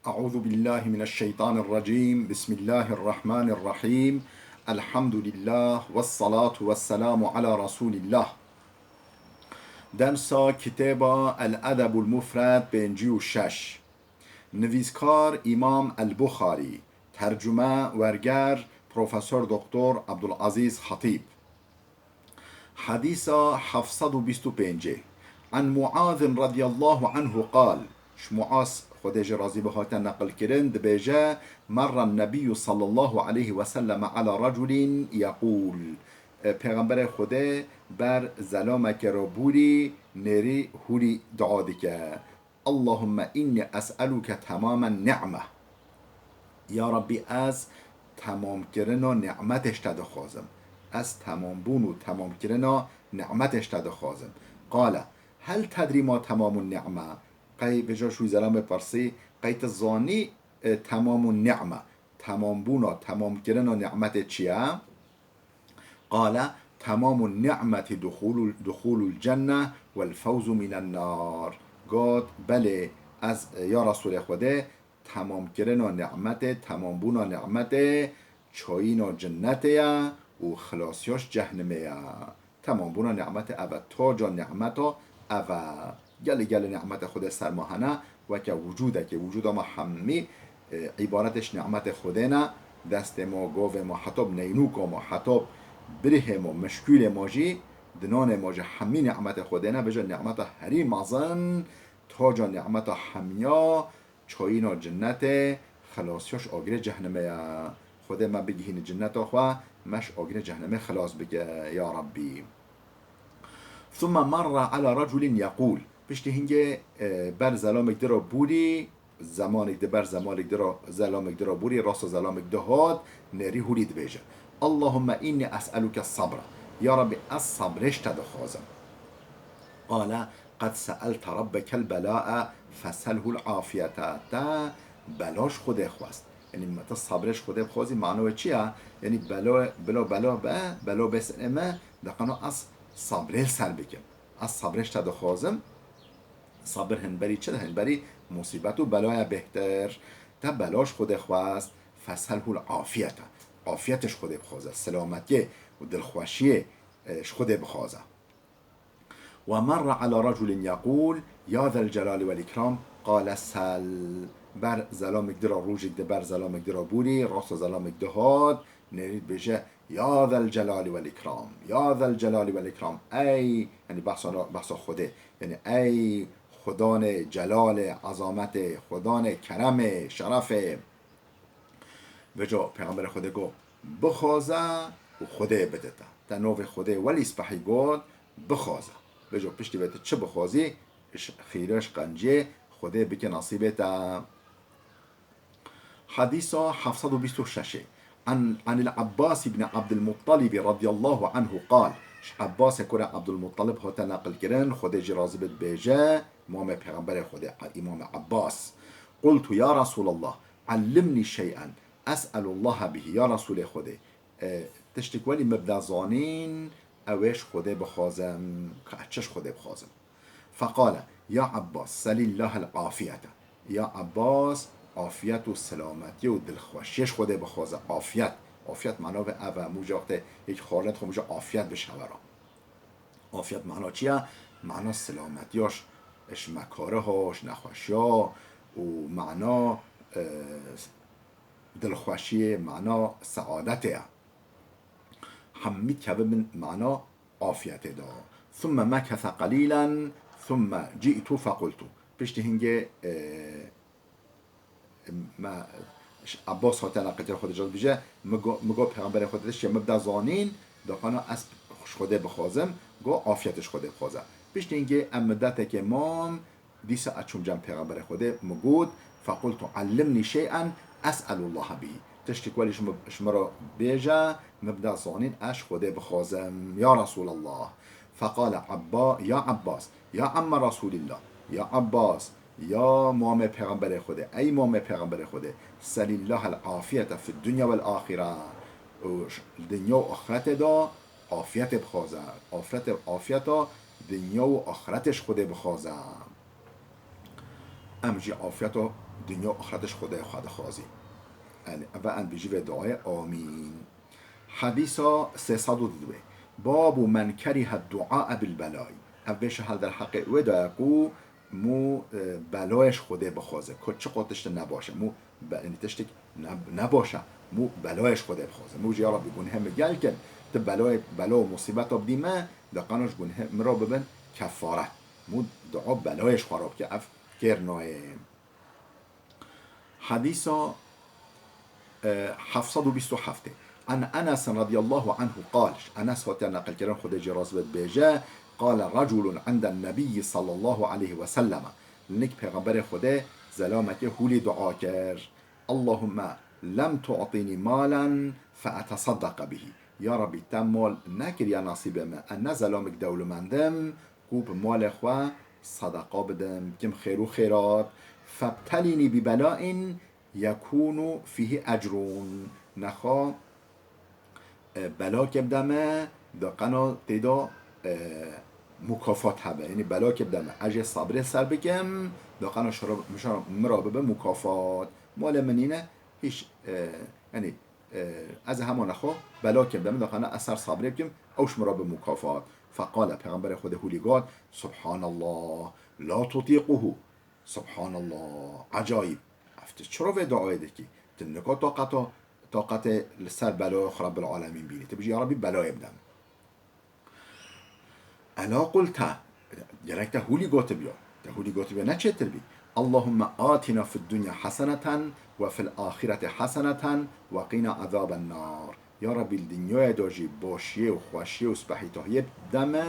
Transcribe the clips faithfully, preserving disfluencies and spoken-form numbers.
أعوذ بالله من الشيطان الرجيم. بسم الله الرحمن الرحيم. الحمد لله والصلاة والسلام على رسول الله. Dersa kitêba El Edebul Mufred pêncî û şeş. Nivîskar Îmam El Buxarî. Tercume, werger, Profesor Doktor Abdulazîz Xatîb. Hedîsa heft sed û bîst û pêncê. An Muazin radiyallahu anhu qal, ji Muaz, Xwedê jê razî be, hate neqilkirin, dibêje, Merra Nebiyyu sallallahu aleyhi ve sellem ala raculin yekûl, Pêxemberê Xwedê ber zelameke re bûrî, nêrî hûrî dua dike. Allahümme inni es'eluke temamen ni'me. Ya Rabbî, ez temamkirina ni'metê ji te dixwazim. Ez temambûn û temamkirina ni'metê ji te dixwazim. Qale, hel tedrî ma temamun ni'me? Qey vêca ji wî zelamê pirsî, qey tu zanî, e, temamun ni'me, temambûna, temamkirina ni'metê çi ye? Qale, temamun ni'meti duxulul, duxulul cenne vel fewzu minen nar. Got, belê, ez, ya Resûlê Xwedê, temamkirina ni'metê, temambûna ni'metê, çayîna cinnetê ye û xilasiya ji cehnimê ye. Temambûna ni'metê ev e, taca ni'meta ev e. Gelê gelê ni'metê Xwedê ser me hene, weke wicûdekê, wicûda me hemî, e, îbaretê ji ni'metê Xwedê ne, destê me, govê me, heta bi neynûka me, heta bi birihê me, mişkûlê me jî, dinanê me jî hemî ni'metê Xwedê ne, vêca ni'meta herî mezin, taca ni'meta hemiya, çayîna cinnetê, xilasiya ji agirê cehnimê ye. Xwedê me bigihîne cinneta xwe, me ji agirê cehnimê xilas bike, ya Rabbî. Thumme merra ala raculin yekûl. Piştî hingê, e, ber zelamek di re bûrî, zemanek di ber zemanek di re, zelamek di re bûrî, rasta zelamek dihat, nêrî hûrî dibêje. Allahümme inni es'eluke sabra. Ya Rabbî, ez sabrê ji te dixwazim. Qale, qed se'elte rabbekel bela'e feselhul afiyete. Te bela ji Xwedê xwest. Yanî me te sabrê ji Xwedê bixwazî, mana wê çi ye? Yanî belo, bilo bela be, belo bê serê me, de qano ez sabrê li ser bikim. Ez sabrê ji te dixwazim. Sabir hin berî çi de? Hin berî musîbet û belaya bêhtir. Te bela ji Xwedê xwest, feselhul afiyete. Afiyetê ji Xwedê bixwaze, selametiyê û dilxweşiyê, e, ji Xwedê bixwaze. Ve merra ala raculin yekûl, ya zel celali vel ikram, qale sel. Ber zelamek di re, rojek di ber zelamek di re bûrî, rasta zelamek dihat, nêrî dibêje, ya zel celali vel ikram, ya zel celali vel ikram, ey, yanî behsa, behsa Xwedê, yanî ey Xudanê celalê, ezametê, Xudanê keremê, şerefê. Vêca Pêxemberê Xwedê got, bixwaze û Xwedê bide te. Te novê Xwedê welî spehî got, bixwaze. Vêca piştî vê tu çi bixwazî, ji xîrê, ji qenciyê Xwedê bike nesîbê te. Hedîsa heft sed û bîst û şeş. An, anil Abbas ibn Abdülmuttalib radiyallahu anhu qal. Ji Abbasê kurê Abdulmuttalib hate neqilkirin, Xwedê jî razî be, dibêje, mamê Pêxemberê Xwedê, Îmamê Abbas. Qultu ya Resulallah, allimni şey'en es'elullaha bihi, ya Resûlê Xwedê, e, tiştek welî min bide zanîn, ew ê ji Xwedê bixwazim, ka ez çi ji Xwedê bixwazim. Feqale, ya Abbas, selillahel afiyete. Ya Abbas, afiyet û selametiyê û dilxweşiyê ji Xwedê bixwaze. Afiyet, afiyet mana ve ev e, mûje wextê yek xwarin dixwe, mûje afiyet bi ji hewe re. Afiyet mana çi ye? Mana selametiya ji, ji mekariha, ji nexweşiya û mana, e, dilxweşiyê, mana seadetê ye. Hemî dikeve bin mana afiyetê de. Thumme mekese qelîlen, thumme ci'tu fequltu. Piştî hingê, e, me, Abbas hate neqilkirin, Xwedê jê razî be, dibêje, min go-, min got Pêxemberê Xwedê, tiştê min bide zanîn, de qano ez ji Xwedê bixwazim, got afiyetê ji Xwedê bixwaze. Piştî hingê em midetekê mam, dîsa ez çûm cem Pêxemberê Xwedê, min got, fequltu allimni şey'en es'elullaha bihi. Tiştek welî ji min, ji min re bêje, min bide zanîn, ez ji Xwedê bixwazim. Ya Resulallah. Feqale Abba-, ya Abbas, ya amme Resulillah, ya Abbas, ya mamê Pêxemberê Xwedê, ey mamê Pêxemberê Xwedê, selillahel afiyete fid dunya vel axire. Û ş-, dinya û axretê de afiyetê bixwaze. Afiyetê, afiyeta dinya û axretê ji Xwedê bixwaze. Em jî afiyeta Dinya û axiretiş Xwedê xwe dixwazî. Yanî, ve em bijî vê duayê, amîn. Hedîsa sê sed û dudwê. Babu men kerihe duaa bil belayî. Ev vê şehel derheqê wê de ye ku mû, e, belayê ji Xwedê bixwaze. Ku çiqo tişt nebaş e. Mû be-, yanî tiştek ne-, nebaş e. Mû belayê ji Xwedê bixwaze. Mû jî ya Rabbî gunhê min gel kin. Tu belayê, bela û musîbeta bidî me, de qano ji gunhê min re bibin kefaret. Mû dua belayê ji xwe re bike. Ev kêr nayê. Hedîsa, e, heft sed û bîst û heft. An Enes radiyallahu anhu qal, ji Enes hatiye neqilkirin, Xwedê jê razî be, dibêje, qale reculun inden nebiyyi sallallahu aleyhi ve selleme. Li nik Pêxemberê Xwedê zelamekê hûlî dua kir. Allahumme lem tu'tînî malen fe etesaddeqe bihî. Ya Rabbî, te mal nekiriye nasîbê me. Ez ne zelamik dewlemend im, ku bi malê xwe sedeqa bidim, bikim xêr û xêrat. Febtelînî bi belain yekûnû fîhî ecrûn. Nexwe, e, belakê bide me, da qena tê de, e, mukafat hebe. Yanî belakê bide me. Ez jê sabrê ser bikim, da qena şira, mişa, mira bibe mukafat. Malê min nîne, hîç, e, yanî, e, ez ê hema nexwe belakê bide me, da qena ez ser sabrê bikim, ew ji min re bi mukafat. Feqale, Pêxemberê Xwedê hûlî got, Subhanallah, la tutîquhu. Subhanallah, ecayîb. Ev tu çiro vê duayê dikî? Tu nika taqeta, taqetê li ser beloya xwe Rabbil Alemîn bînî. Tu bijî, ya Rabbî, belayê bide min. Ela qulta, gerek te hûlî gotibiya. Te hûlî gotibiya, ne çêtir bî. Allahumme atina fid dunya haseneten ve fil ahireti haseneten ve qina azaben nar. Ya Rabbî, li dinyayê de jî başiyê û xweşiyê û spehîtahiyê bide me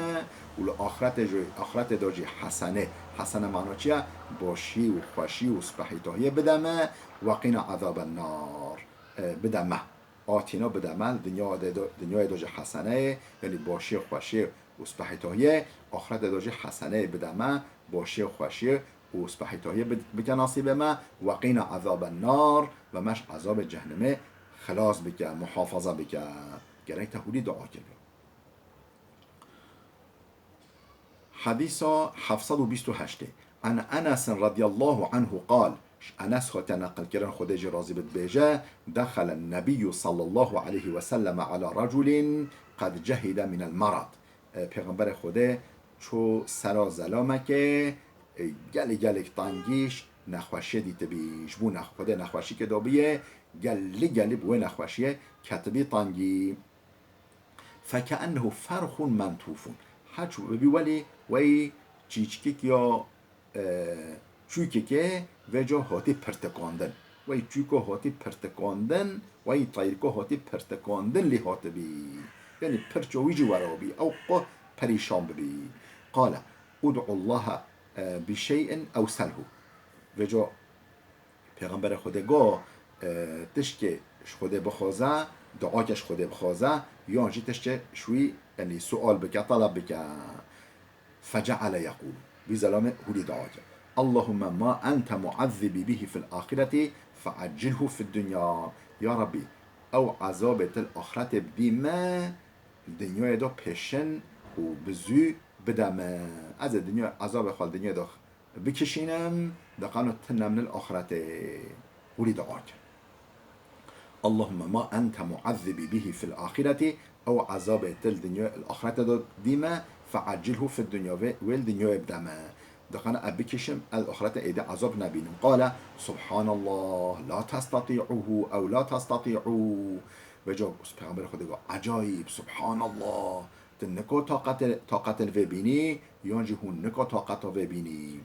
û li axretê jî, axretê de jî hesene. Hesene mana çi ye? Başî û xweşî û spehîtahiyê bide me. Ve qina azaben nar, e, bide me. Atîna bide me, li dinya de, dinyayê de jî heseneyê, yanî başiyê, xweşiyê û spehîtahiyê, axretê de jî heseneyê bide me, başiyê, xweşiyê û spehîtahiyê bid-, bike nasîbê me, weqîna ezaben nar, ve me ji ezabê cehnemê xilas bike, muhafaza bike. Gerek te hûlî dua kiribe. Hedîsa heft sed û bîst û heştê. An Enesin radiyallahu anhu qal, ji Enes hatiye neqilkirin, Xwedê jî razî be, dibêje, dexelen Nebiyyu sallallahu aleyhi ve selleme ala reculin qed cehide minel merad. E, Pêxemberê Xwedê çû sera zelamekê, e, gelî gelek tengî ji nexweşiyê dîtibî. Ji bo nex-, Xwedê nexweşîkê dabiyê, gelî gelî bi wê nexweşiyê ketibî tengî. Fekeennehu ferxun mentufun. Heç bibî welî wey çîçkik ya, e, çûkekê vê ca hatî pirtikandin. Wey çûko hatî pirtikandin, wey teyrko hatî pirtikandin lê hatibî. Yanî pirça wî jî wera bî. Ew qo perîşan bibî. Qale, ud'u Allahe, e, bi şey'in ew selhu. Vê ca Pêxemberê Xwedê got, e, tişkê ji Xwedê bixwaze, duake ji Xwedê bixwaze, yan jî tişkê ji wî, yanî sual bike, teleb bike. Feceale yeqûl. Vî zelamê hûlî dua kir. Allahumme ma ente muazzibî bihî fil axireti feeccilhu fid dunya. Ya Rabbî, ew ezabê tu li axretê bidî me, li dinyayê de pêşin û bi zû bide me. Ez ê dinya, ezabê xwe li dinyayê de bikişînim, de qano tune min li axretê. Hûlî dua kir. Allahumme ma ente muazzibî bihî fil axireti, ew ezabê tu li dinya, li axirete de dî me, feeccilhu fid dunya, vê, wê li dinyayê bide me. De qano ez bikişim, ez li axirete êdî ezab nebînim. Qale, Subhanallah, la testatî'uhu ew la testatî'u. Vê ca Pêxemberê Xwedê got, ecayîb, Subhanallah, tu nika taqetê, taqetê li vê bînî, yan jî hûn nika taqeta vê bînî.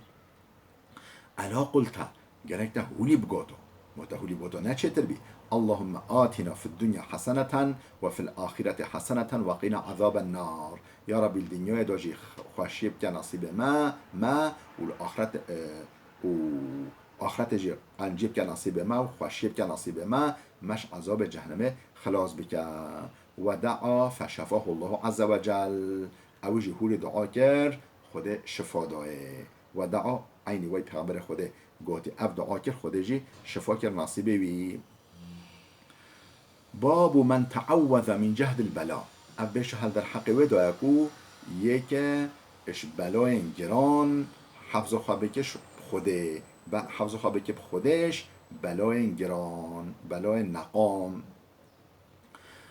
Ela qulta, gerek te hûlî bigoto. Ma te hûlî bigoto ne çêtir bî. Allahumme atina fid dunya haseneten ve fil axireti haseneten ve qina azaben nar. Ya Rabbî, li dinyayê de jî xweşiyê bike nasîbê me, me û li axiret, e, û axretê jî qenciyê bike nasîbê me û xweşiyê bike nasîbê me, me ji ezabê cehnemê xilas bike. Ve daa feşefahu Allahu azze ve cel. Ew jî hûlî dua kir, Xwedê şifa dayê. Ve daa, eynî wey Pêxemberê Xwedê gotî, ev dua kir, Xwedê jî şifa kir nasîbê wî. Babu men teawweze min cehdil bela. Ev bêşehel derheqê wê daye ku yê ke ji belayên giran hefza xwe bike ji Xwedê, Be, hefza xwe bike bi Xwedêş, belayên giran, belayên neqam.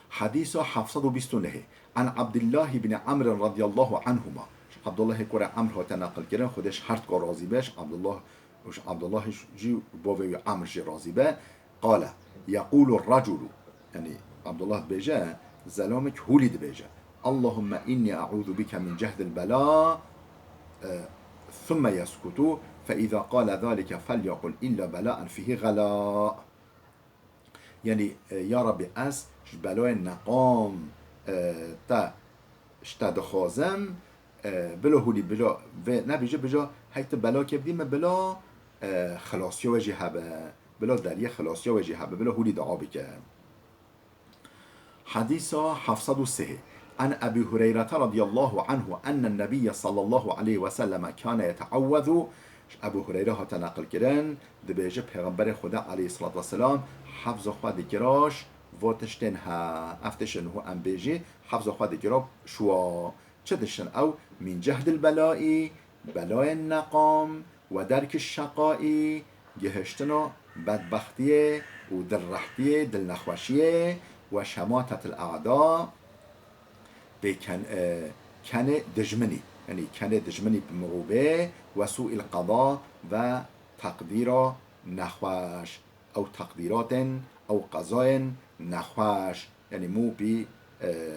Hedîsa heft sed û bîst û nehê. An Abdullah ibn Amr radiyallahu anhuma. Ji Abdullahê kurê Amr hate neqil kirin, Xwedê ji her dika razî be, ji Abdullah, ji Abdullah jî bavê wî Amr jî razî be. Qale, yequlu raculu, yanî Abdullah dibêje, zelamek hûlî dibêje, Allahümme inni e'udu bike min cehdil bela, e, thumme yeskutu, fe iza qale zalike felyekul illa belaen fihi gela. Yanî, e, ya Rabbî, ez ji belayên neqam, e, te, ji te dixwazim, e, bila hûlî, bila vê nebêje, bêje, hey tu belakê bidî min, bila, e, xilasiya we jî hebe, bila deriyê xilasiya we jî hebe, bila hûlî dua bike. Hedîsa heft sed û sê. An Ebî Hureyrete radiyallahu anhu ennen Nebiyye sallallahu aleyhi ve selleme kâne yeteavvezu. Ji Ebû Hureyre hate neqil kirin, dibêje Pêxemberê Xweda aleyhissalatu vesselam hefza xwe dikira ji vo tiştên he, ev tiştin hû em bêjî, hefza xwe dikira şiwa. Çi tiştin ew? Min cehdil belaî, belayên neqam, we derki şeqaî, gihiştina bedbextiyê û dilrehtiyê, dilnexweşiyê, we şematetil a'da, pê ken-, e, kenê dijminî, yanî kenê dijminî bi mirû bê, we sû'il qeda ve teqdîra nexweş. Ew teqdîratên, ew qezayên nexweş, yanî mû pî, e,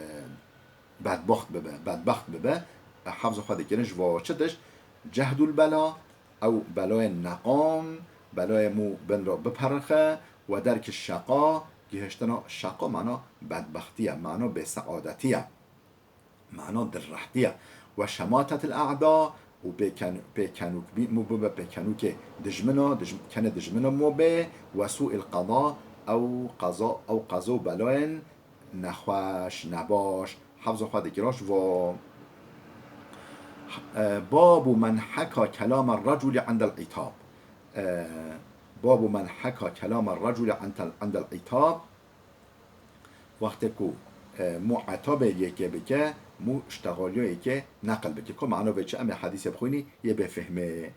bedbaxt bibe, bedbext bibe, e, hefza xwe dikirin ji vo çi tişt? Cehdul bela, ew belayên neqam, belayê mû bin re biperixe, we derki şeqa, gihiştina şeqa mana bedbextiye, mana bêseadetiye. Mana dilrehtiye. We şematetil a'da û pêken-, pêkenûk bî-, mû bibe pêkenûkê dijmina, dij-, kenê dijmina mû bê, we sû'il qeda, ew qeza, ew qeza û belayên nexweş, nebaş, hefza xwe dikira ji vo. E, babu men heka kelama raculi indel itab. E, babu men heka kelama raculi indel, indel itab. Wextê ku, e, mû etabê yekê bike, mû ştexaliya yekê neqil bike. Ku mano vê çi? Em ê hedîsê bixwînî, yê bê fehmê.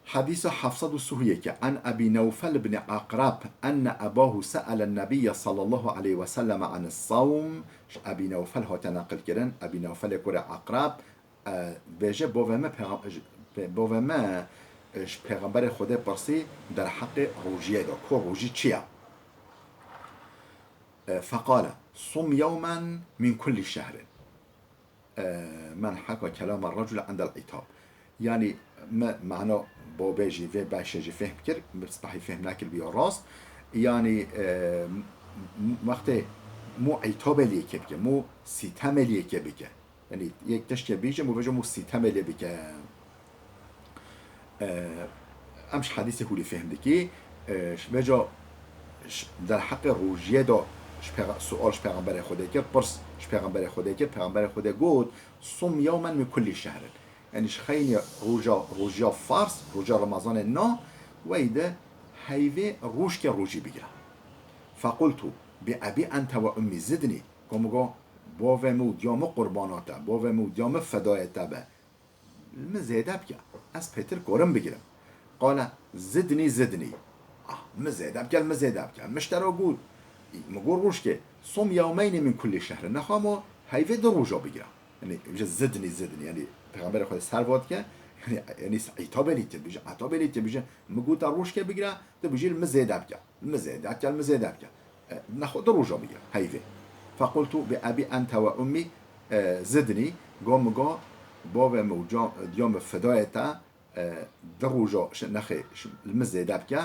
Hedîsa heft sed û sih û yekê. An Ebî Newfel ibn Aqrab, enne ebahu se'elen Nebiyye sallallahu aleyhi ve sellem anis savm. Ji Ebî Newfel hate neqil kirin. Ebî Newfelê kurê Aqrab, e, bêje, bavê me pêxem-, ji, pê-, bavê me, e, ji Pêxemberê Xwedê pirsî derheqê rojiyê de, ku rojî çi ye? E, feqale, sum yewmen min kulli şehrin. E, men heka kelama racul indel itab. Yanî me mana babê jî vê beşê jî fehm kir, min spehî fehm nekir biya rast. Yanî, e, m-, m-, wextê mû îtabê lê yekê bike, mû sîtemê lê yekê bike. Yanî yek tiştê bêje, mû vêje mû sîtemê lê bike. E, em ji hedîsê hûlî fêhm dikî. E, ji vêca ji derheqê rojiyê de ji pêxe-, sual ji Pêxemberê Xwedê kir, pirs ji Pêxemberê Xwedê kir, Pêxemberê Xwedê got, "Sum yewmen min kulli şehrin." Yanî ji xeynî roja, rojiya farz, roja Remezanê na, wey de heyvê rojkê rojî bigire. Fequltu, "Bi ebî ente ve ummî zidnî." Go min go, "Bavê min û diya min qurbana te, bavê min û diya min fedayê te be. Li min zêde bike, ez pêtir korim bigirim." Qale, "Zidnî, zidnî." Ah, min zêde bike, min zêde bike. Min ji te re got, min got rojkê, "Sum yewmeynî min kulli şehrin." Nexwe mo heyvê du roja bigire. Yanî, bije, "Zidnî, zidnî." Yanî, Pêxemberê Xwedê ser va dike, yanî, yanî îtabê lê tê bije, etabê lê tê bije, min got te rojkê bigire, tu bijî, "Li min zêde bike." Li min zêde bike, li min zêde bike. E, nexwe du roja bigire, heyvê. Fequltu bi ebî ente ve ummî, e, zidnî, go min go, bavê min û ca-, diya min fidayê te, e, du roja, şi-, nexê, şi-, li min zêde bike.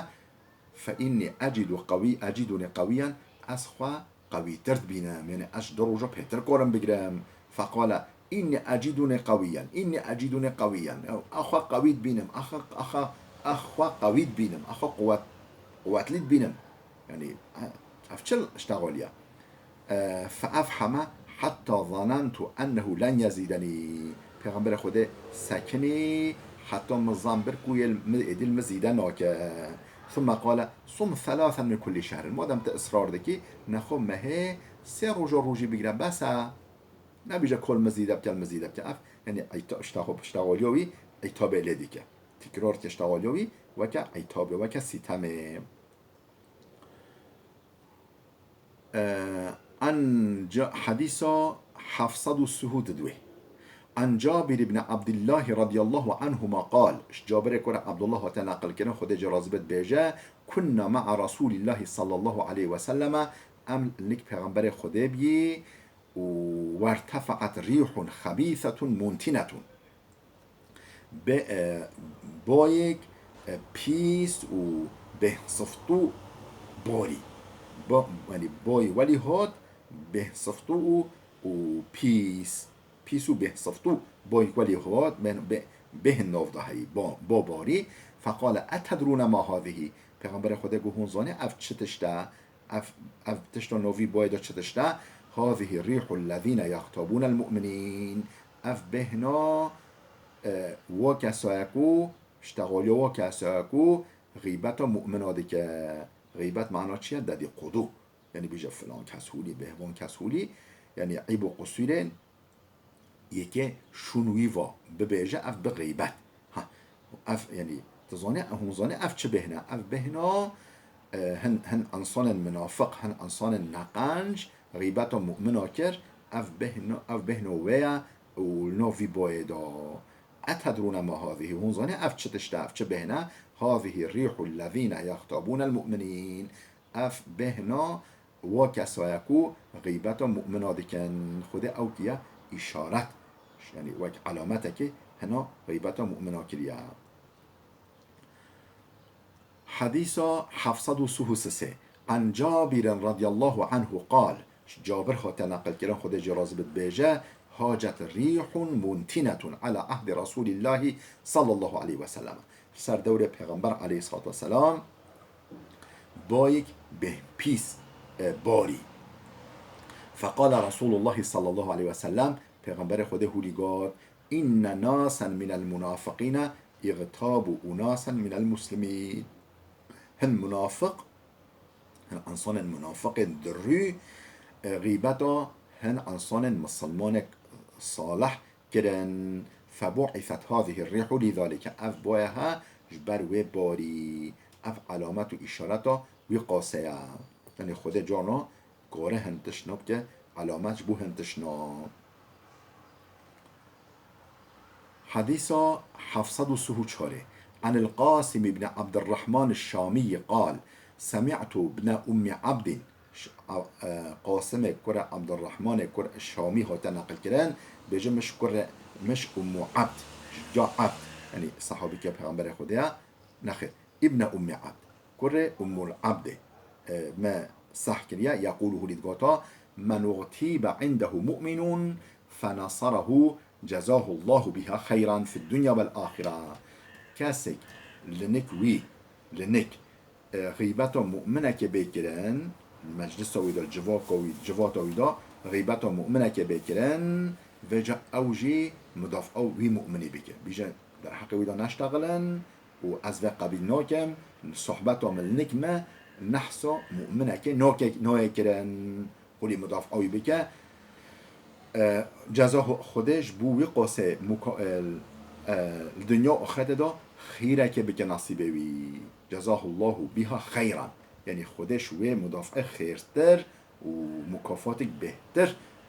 Fe innî ecidu qewî-, ecidunî qewîyen, ez xwe qewîtir dibînim. Yanî ez ji du roja pêtir korim bigirim. Feqale, "Înnî ecidûnî qewîyen, înnî ecidûnî qewîyen." Ew, a xwe qewî dibînim, a xwe, a xwe, a xwe qewî dibînim, a xwe quwet, quwetlî dibînim. Yanî, e, ev çi ştexalî ye? E, fe efheme hetta zanentu ennehu len yezîdenî. Pêxemberê Xwedê sekinî, heta min zan bir ku yê min êdî li min zîde nake. Thumme qale, "Sum thelâthen min kullî şehrin." Madem tu israr dikî, nexwe mehê sê roja rojî bigire, bes e. Nebêje kol mizîde bike, mizîde bike. Ev, yanî, îta-, îşte xwe, îşte xwe wî îtabê lê dike. Tîkrar dike îşte xwe wî, Weke îtabê, weke sîtemê. Ee, an ca-, hadîsa heft sed û sih û du. An Cabir ibn Abdullah radiyallahu anhuma qal, ji Cabirê kurê Abdullah hate neqilkirin, Xwedê jê razî bit, bêje, kunna ma'a Rasulillah sallallahu aleyhi ve selleme, em lik Pêxemberê Xwedê biyî û wertefa'at rîhun xebîsetun muntinetun. Be-, e, bayek, e, pîs û bêhsiftû barî. Ba-, yanî bayê welî hat bêhsiftû û, û pîs. Pîs û bêhsiftû bayek welî hat, ben-, be-, bêhn nav de heyî, ba-, ba barî. Feqale, etedrûne ma hâzihî? Pêxemberê Xwedê got, hûn zanî ev çi tişt e? Ev, ev tişta navî bayê de çi tişt e? Hâzihî rîhul lezîne yextabûnel mu'minîn. Ev bêhna, e, wa kesaya ku, ştexaliya wa kesaya ku xîbeta mu'mina dike. Xîbet mana çi ye? Dedîqûdû. Yanî bêje filan kes hûlî, bêhvan kes hûlî. Yanî eyb û qusûrên yekê şûn wî va bibêje, ev bi xîbet. Ha, ev, yanî, tu zanî, hûn zanî ev çi bêhna? Ev bêhna, e, hin, hin însanên munafiq, hin însanên neqenc, xîbeta mu'mina kir, ev bêhna, ev bêhna wê ye û li nav vî bayê de. Etedrûne ma hâzihî? Hûn zanî ev çi tişt e, ev çi bêhna? Hâzihî rîhul lezîne yextabûnel mu'minîn. Ev bêhna wa kesaya ku xîbeta mu'mina dikin. Xwedê ew kiye îşaret. Yanî wek elametekê hina xîbeta mu'mina kiriye. Hadîsa heft sed û sih û sê. An Cabirin radiyallahu anhu qal, ji Cabir hate neqilkirin, Xwedê jê razî bit, bêje, hacet rîhun muntinetun ala ahdi Rasûlîllahî sallallahu aleyhi ve sellem. Ser dewrê Pêxember aleyhissalatu vesselam bayek bêhn pîs, e, barî. Feqale Resûlullahî sallallahu aleyhi ve sellem, Pêxemberê Xwedê hûlî got, inne nasen minel munafiqîne îxtabû unasen minel muslimîn. Hin munafiq, hin însanên munafiqên dirû, e, xîbeta hin însanên misilmanek salih kirin. Febu'iset hâzihî rîhu lî zalîke. Ev baye he ji ber wê barî. Ev elamet û îşareta wî qasê ye. Yanî Xwedê carna kare hin tiştna bike, elamet ji bo hin tiştna. Hadîsa heft sed û sih û çar. Anil Qasim ibn Abdurrahman Şamî qal, semi'tu ibne Ummi Abdin. Ş-, a-, e, Qasimê kurê Abdurrahmanê kur Şamî hate neqilkirin, bêje, min ji kurê, min ji Ummu Abd, ji ca Abd, yanî sehabîke Pêxemberê Xwedê ye, nexêr, ibne Ummi Abd, kurê Ummul Abdê, e, me seh kiriye, yekûlu hûlî digota, men uxtîbe indehu mu'minun fenesarehu cezahullahu biha xeyran fid dunya vel axira. Kesek li nik wî, li nik, e, xîbeta mu'minekê bê kirin, meclisa wî de, civaka wî, civata wî de xîbeta mu'minekê bê kirin, vêca ew jî mudafaa wî mu'minî bike. Bîje, derheqê wî de neştexilin û ez vê qebîl nakim, sohbeta min li nik me nehsa mu'minekê nake-, nayê kirin. Xwedî mudafaa wî bike. E, ceza Xwe-, Xwedê ji bo wî qasê muka-, e, e, li dinya û axretê de xîrekê bike nasîbê wî. Cezahullahu biha xeyran. Yanî Xwedê ji wê mudafaa xêrtir û mukafatik bêhtir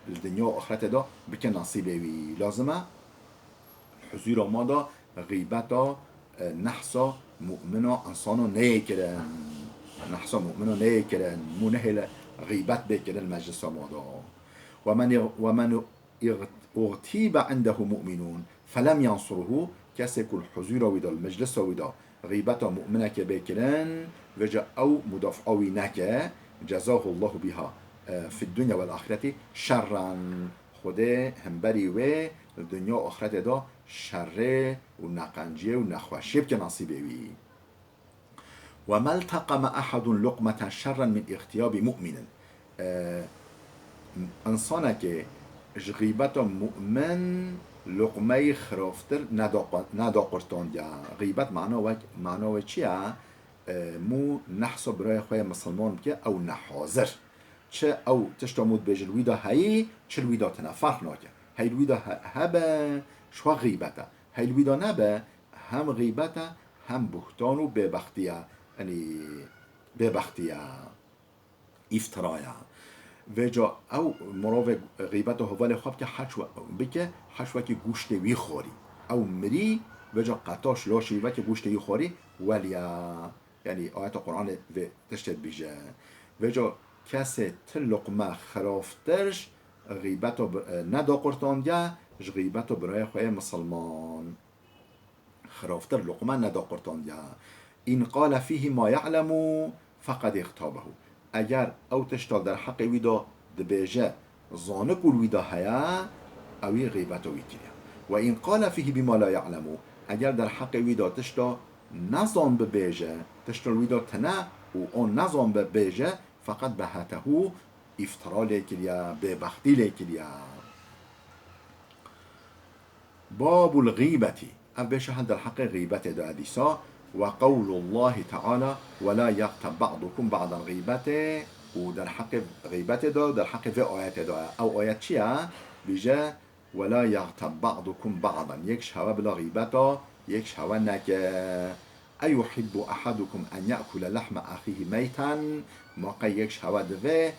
li dinya û axretê de bike nasîbê wî. Lazim e huzûra ma de xîbeta, e, nehsa mu'mina, insana neyê kirin. Nehsa mu'mina neyê kirin. Mû nehêle xîbet bê kirin meclisa ma de. Ve men, ve men uxtîbe indehu mu'minun felem yansuruhu, kesê ku li huzûra wî de, li meclisa wî de xîbeta mu'minekê bê kirin, vêca ew mudafaa wî neke, cezahullahu biha, e, fid dunya vel axireti şerran. Xwedê hemberî wê li dinya û axretê de şerê û neqenciyê û nexweşiyê bike nasîbê wî. Ve melteqeme ehedun luqmeten şerren min îxtiyabi mu'minin. E, însanekê ji xîbeta mu'min luqmeyî xiraftir neda-, nedaqurtandiye. Xîbet mana wek, mana wê çi ye? E, mû nehsa birayê xwe yê misilman bike, ew nehazir. Çi ew tişta mû dibêje li wî de heyî, çi li wî de tine, ferq nake. Hey li wî de he-, hebe, ji xwe xîbet e. Hey li wî de nebe, hem xîbet e, Hem buhtan û bêbextiya, yanî bêbextiya, îftiraya. Vêca ew mirovê xîbeta hevalê xwe bike, heç we-, bike, heç wekî goştê wî xwarî. Ew mirî, vêca qetaş laşê wî wekî goştê wî xwarî, weliya. Yanî ayeta Qur'anê vê tiştê dibêje. Vêca kesê ti luqme xiraftir ji xîbeta bi-, e, nedaqurtandiye, ji xîbeta birayê xwe yê misilman. Xiraftir luqme nedaqurtandiye. In qale fîhî ma ya'lemu feqed îxtabehu. Eger ew tişta derheqê wî de dibêje, zanik û li wî de heye, ewî xîbeta wî kiriye. Ve in qale fîhî bîma la ya'lemu. Eger derheqê wî de tişta nezan bibêje, tişta li wî de tine û o nezan bibêje, feqed behetehu, îftira lê kiriye, bêbextî lê kiriye. Babul xîbetî. Ev bêşe hel derheqê xîbetê de ye dîsa. Ve qewlullahî teala, "Ve la yagtab ba'dukum ba'dan." Xîbetê û derheqê xîbetê de, derheqê vê ayetê de ye. Ew ayet çi ye? Bêje, "Ve la yagtab ba'dukum ba'dan." Yek ji hewe bila xîbeta yek ji hewe neke. "Eyuhibbu ahadukum en ye'kule lehme ahîhî meyten." Ma qey yek ji hewe divê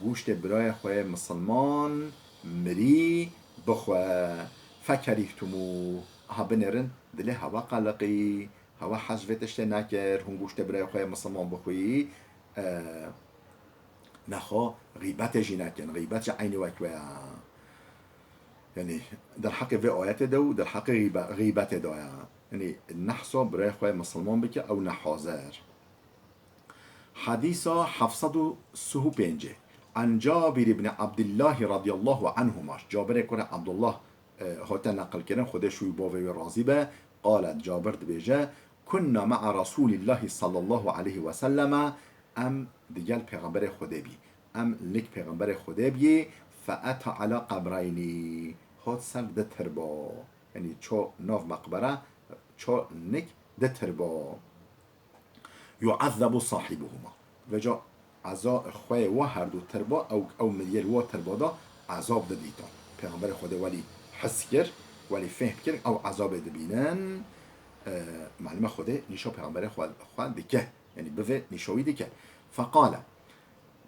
goştê birayê xwe yê misilman mirî bixwe. "Fekerîhtumû." Aha binêrin, dilê hewe qeliqî, hewe hez ji vê tiştê nekir, hûn goştê birayê xwe yê misilman bixwî. E, nexwe xîbetê jî nekin. Xîbet jî eynî wek wê ye. Yanî derheqê vê ayetê de û derheqê xîbe-, xîbetê de ye. Yanî nehsa birayê xwe yê misilman bike, ew nehazir. Hadîsa heft sed û sih û pêncê. An Cabir ibn Abdillahi radiyallahu anhuma. Cabirê kurê Abdullah, e, hate neqilkirin, Xwedê ji wî bavê wî razî be. Qalet, Cabir dibêje, "Kunna ma'a Rasûlillahi sallallahu aleyhi ve selleme." Em digel Pêxemberê Xwedê bî. Em lik Pêxemberê Xwedê bî. Fe ata ala qebreyni. Hat ser di tirba. Yanî ço nav meqbere, ço nik di tirba. Yu'ezzebu sahibuhuma. Vêca eza-, xweyê wa herdu tirba, ew, ew miriyê li wa tirba da ezab didîtan. Pêxemberê Xwedê welî his kir, welî fêhm kir, ew ezabê dibînin. E, malime Xwedê nîşa Pêxemberê xwe, xwe dike. Yanî bivê nîşa wî dike. Feqale.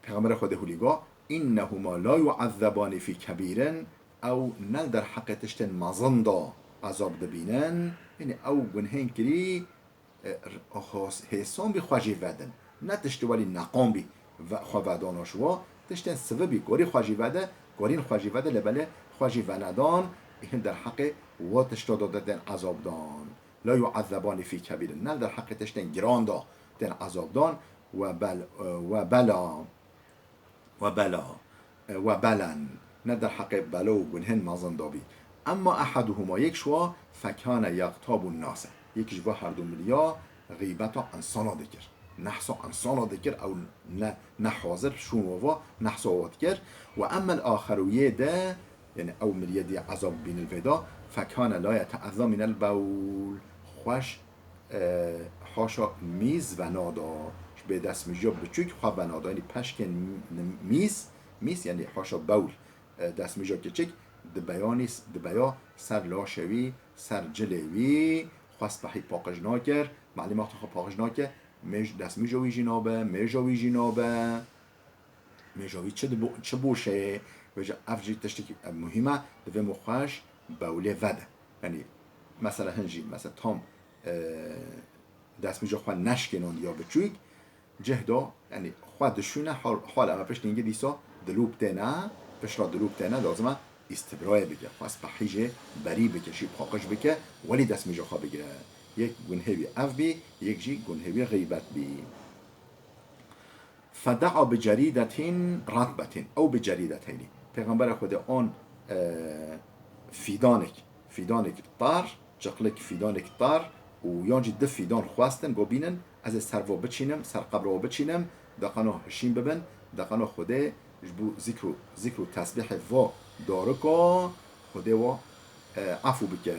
Pêxemberê Xwedê hûlî got, "Innehuma la yu'ezzebanî fî kebîrin." Ew ne li derheqê tiştên mezin da ezab dibînin. Yanî ew gunhên kirî, e, hos-, hêsan bî xwe jî vedin. Ne tiştê welî neqan bî ve-, xwe vedana ji wa. Tiştên sivi bî, gorî xwe jî vede, gorîn xwe jî vede, lê belê xwe jî venedan, hîn derheqê wa tişta da de tên ezab dan. La yu'ezzebanî fî kebîrin. Ne derheqê tiştên giran da tên ezab dan. Ve bel-, ve bela. Ve bela. E, ve belen. Ne derheqê bela û gunhên mezin da bî. Emma ehaduhuma, yek ji wa, fekane yagtabun nase. Yek ji va herdu miriya xîbeta insana dikir. Nehsa insana dikir, ew ne, ne hazir, şûn wa va, nehsa wa dikir. Ve emmel axeru yê de, yanî ew miriyê dî ezab bînil vê da, fekane la yeteezza minel bewl. Xweş e, haşa mîz venada, ji bê destmîja biçûk xwe venada, yanî peşkên mîz, mîz, yanî haşa bewl, e, destmîja kiçik, dibeyanî, dibeya ser laşê wî, ser cilê wî, xwe spehî paqij nakir, malîmata xwe paqij nake, mêj-, destmîja wî jî nabe, mêja wî jî nabe. Mêja wî çi dibo-, çi boşeyê, vêca ev jî tiştekî muhîm e, divê min xweş bewlê vede. Yanî, mesela hin jî, mesela tam, e, destmîja xwe neşkênandiya biçûk, cih da, yanî, xwe dişûne, hal, hal eme pişt hingî dîsa dilûp têne, pişt ra dilûp têne, lazim e îstibrayê bike, xwe spehî jê berî bike, jî paqij bike, welî destmîja xwe bigire. Yek gunhê wî ev bî, yek jî gunhê wî xîbet bî. Feda'a bi cerîdetin ratbetin ew bi cerîdeteynî. Pêxemberê Xwedê an, e, fîdanek, fîdanek tar, çiqlik fîdanek tar û yan jî di fîdan xwestin, got bînin, ez ê ser vo biçînim, ser qebra vo biçînim, deqeno hişîn bibin, deqeno Xwedê ji bo zikr û, zikr û tesbîhê vo darika Xwedê vo, e, efû bike.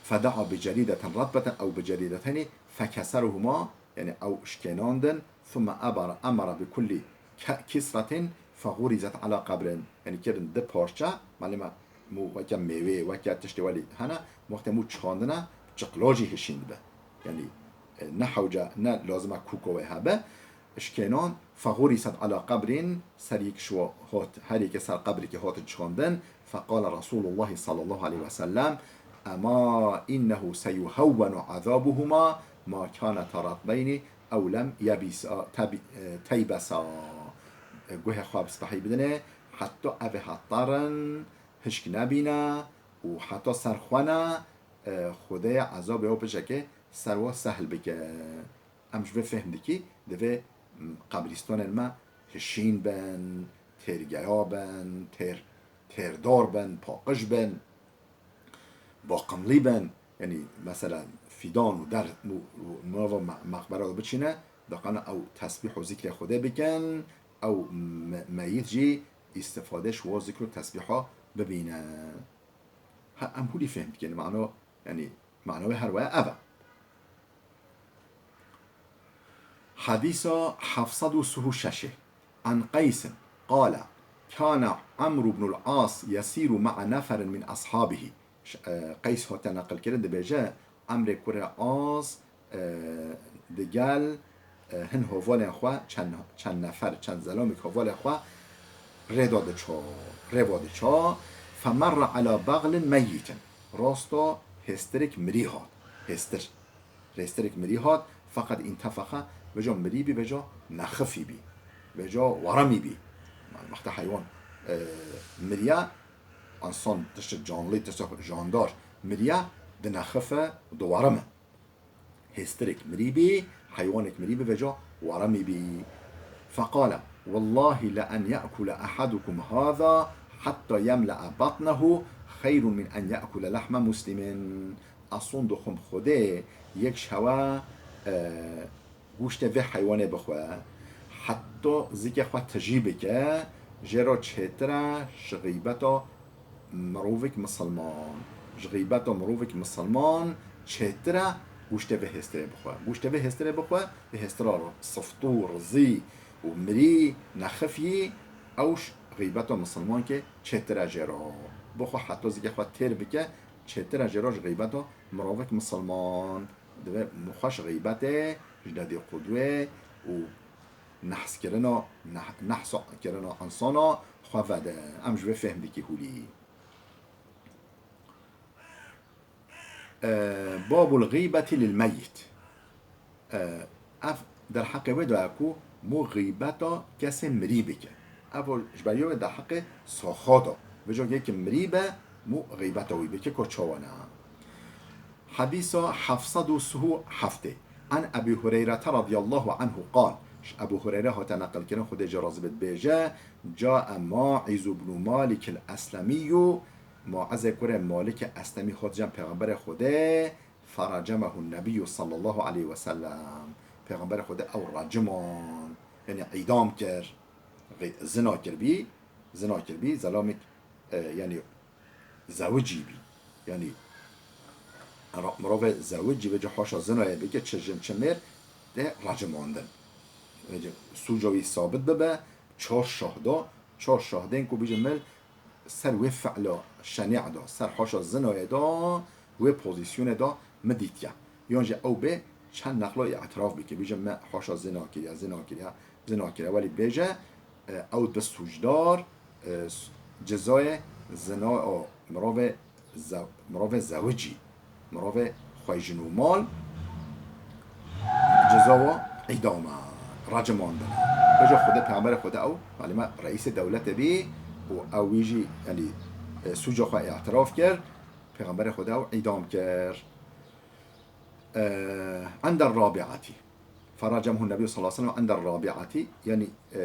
Feda'a bi cerîdetin ratbetin ew bi cerîdeteynî fekeserhuma, yanî ew şikênandin, thumme ebara, emara bi kullî ke-, kisretin fexurizet ala qebrin, yanî kirin di parça, malîme mû weke mêwê, weke tiştê welî hene, wextê mû çandine, çiqlo jî hişîn dibe. Yanî, e, ne hewce, ne lazim e kûko wê hebe. Şikênan, فغرست على قبر, ser yek şiwa hot, her yekê ser qebrikê hatin çixandin. فقال رسول الله صلى الله عليه وسلم: أما إنه سيهون عذابهما ما كانا رطبين أو لم يبسا، تب-، e, تيبسا. E, guhê xwe bi spehî bidinê, heta ev ê heterin hişk nebîne û heta ser xwe ne, e, Xwedê ezabê ew pişekê ser we sehl bike. Em ji vê fehm dikî, divê, m, qebrîstanên me hişîn bin, têrgeya bin, têr, têrdar bin, paqij bin, baqimlî bin. Yanî, mesela, fîdan û der û, û mirova me-, meqbera de biçîne, daqana ew tesbîh û zikrê Xwedê bikin, ew me-, meyît jî îstifade ji wa zikr û tesbîha bibîne. Ha, em hûlî fehm dikin, mano, yanî, mano wê her waya ev e. Hadîsa heft sed û sih û şeş. عن قيس قال: كان عمرو بن العاص يسير مع نفر من أصحابه. Ş-, e, Qeys hate neqilkirin, dibêje, Emrê kurê As, e, digel, e, hin hovalên xwe, çend, çend nefer, çend zelamik hovalê xwe rê da diço, rê va diço. فمر على بغل ميت. Rasta hêstirek mirî hat. Hêstir. Rêstirek mirî hat, فقد انتفخ, veca mirî bî, veca nexifî bî, veca waramî bî. Yanî, wexta heywan, e, miriye, însan, tişt canlî, tişt jandar miriye, dinexife, diwarime. Hêstirek mirî bî, heywanek mirî bî, veca waramî bî. فقال: والله لأن يأكل أحدكم هذا حتى يملأ بطنه خير من أن يأكل لحم مسلم. Eson dixwim Xwedê yek ji hewa, e, goştê vê heywanê bixwe, heta zikê xwe tijî bike, jê re çêtir e ji xîbeta mirovek misilman. Ji xîbeta mirovek misilman çêtir e goştê vê hêstirê bixwe. Goştê vê hêstirê bixwe, vê hêstira siftû, rizî û mirî, nexifî, ew ji xîbeta misilmankê çêtir e jê re. Bixwe heta zikê xwe têr bike, çêtir e jê re ji xîbeta mirovek misilman. Divê xwe ji xîbetê, ji dedîqûdûyê û nehskirina, neh-, nehsa kirina insana xwe vede. Em ji vê fêhm dikî hûlî. E, باب الغيبة للميت. E, ev derheqê wê de ye ku mû xîbeta kesê mirî bike. Ev o ji ber wê derheqê saxa de. Vêca yekî mirî be, mû xîbeta wî bike, ku çawa ne. Hadîsa heft sed û sih û heft. عن أبي هريرة رضي الله عنه قال. Ji Ebû Hureyre hate neqilkirin, Xwedê jê razî be, dibêje: جاء ماعز بن مالك الأسلمي. Maizê kurê Malikê Eslemî hat cem Pêxemberê Xwedê. فرجمه النبي صلى الله عليه وسلم. Pêxemberê Xwedê ew recimand, yanî îdam kir. Vê zina kirbî, zina kirbî, zelamik, e, yanî zewicî bî. Yanî ra-, mirovê zewicî vêca haşa zinayê bike, çi jin çi mêr, tê recimandin. Vêca sûca wî sabit bibe, çar şahda, çar şahdên ku bêjin mil, ser wê fi'la şenî de, ser haşa zinayê de, wê pozîsyonê de min dîtiye. Yan jî ew bê çend nexla îtiraf bike, bêje me haşa zina kiriye, zina kiriye, zina kiriye. Welî bêje, e, ew dibe sûcdar, e, s-, cezayê zina, o, mirovê ze-, mirovê zewicî, mirovê xweyjin û mal, ceza wa îdam e, recimandin e. Vêca Xwedê, Pêxemberê Xwedê ew, malûm e, reîsê dewletê bî û ew wî jî, yanî, e, sûca xwe îtiraf kir, Pêxemberê Xwedê ew îdam kir. E, عند الرابعة. فرجمه النبي صلى الله عليه وسلم عند الرابعة، yanî, e,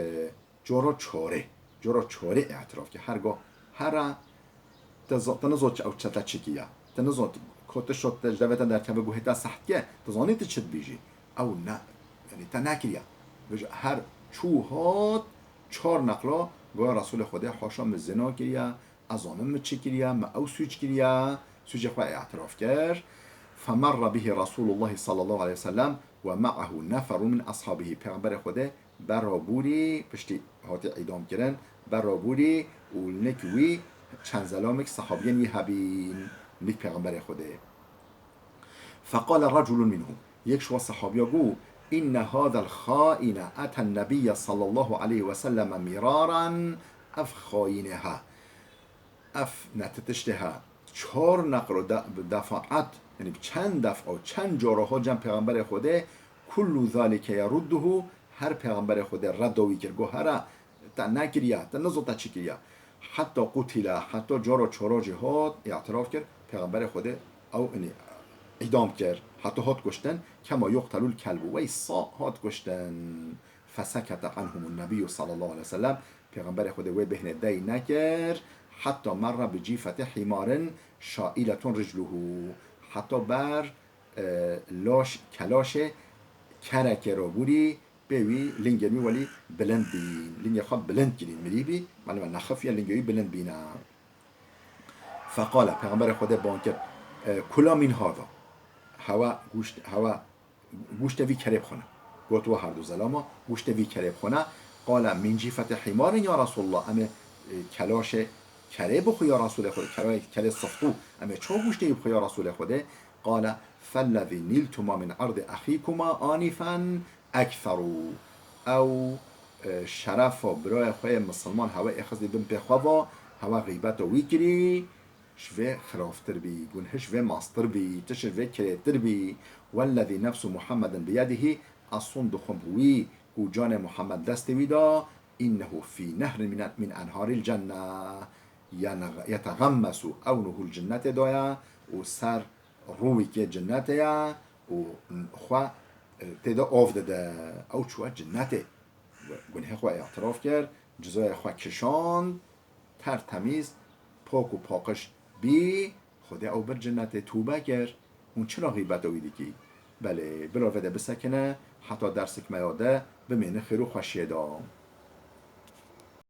cora çarê. Cora çarê îtiraf kir. Herga here Te za-, te nizot ew çete çi kiya. Te nizot ko te şot te ji devê te derkeve guhê te seht ke, te zanî tu çi dibêjî. Ew ne, yanî te nekiriya. Vêca her çû hat çar neqla goya Resûlê Xwedê haşa min zina kiriya, ez zanim min çi kiriya, min ew sûc kiriya, sûcê xwe îtiraf kir. فمر به رسول الله صلى الله عليه وسلم ومعه نفر من أصحابه. Pêxemberê Xwedê Berra borî, piştî hatî îdam kirin, berra borî û li nik wî çend zelamek, sehabiyên wî hebîn, nik Pêxemberê Xwedê. فقال رجل منهم, yek ji wan sehabiya got, إن هذا الخائن أتى النبي صلى الله عليه وسلم مرارا, ev xayînê ha, ev netitiştê ha, çar neqro de, bi defaat, yani bi çend defa, çend cara hat cem Pêxemberê Xwedê, كل ذلك يرده, her Pêxemberê Xwedê redda wî kir, got, here, te nekiriye, te nizo te çi kiriye. حتى قتل, heta cara çara jî hat, îtiraf kir, Pêxemberê Xwedê ew, yani, îdam kir, heta hat kuştin, كما يقتل الكلب, wey sa hat kuştin. فسكت عنهم النبي صلى الله عليه وسلم, Pêxemberê Xwedê wê bêhnê dey nekir, حتى مر بجيفة حمار شائلة رجله, heta ber, e, laş, kelaşê kerekê re bûrî, pê wî lingên wî welî bilind bîn. Lingê xwe bilind kirîn, mirî bî, malum e, nexifiye, lingê wî bilind bîne. فقال, Pêxemberê Xwedê ban kir, e, كلا من هذا. Hewa gûşt, hewa gûştê vî kerê bixwine. Got, we herdu zelama, gûştê vî kerê bixwine. قال من جيفة حمار يا رسول الله. Em ê, e, kelaşê kerê bixwe ya Resûlê Xwedê, kerê, kerê siftû. Em ê çawa gûştê wî bixwe ya Resûlê Xwedê? قال فالذي نلتما من عرض أخيكما آنفا أكثر. Ew, e, şerefa birayê xwe yê misilman hewe êxistî bin pê xwe va, hewe xîbeta wî kirî, ji vê xiraftir bî, guneh ji vê mastir bî, tişt ji vê kirêtir bî. والذي نفس محمد بيده, ez sond dixwim bi wî ku canê Muhammed destê wî da, إنه في نهر من, من أنهار الجنة, ين-, يتغمس أونه الجنة, de ye û ser rûwîkê cinnetê ye û xwe, e, tê de av dide. Ew çûye cinnetê. Gunehê xwe îtiraf kir, cizayê xwe kişand, tertemîz, pak û paqij bî, Xwedê ew bir cinnetê, tûbe kir. Hûn çira xîbeta wî dikî? Belê, bila vê de bisekine, heta dersik me ya de bimîne xêr û xweşiyê de.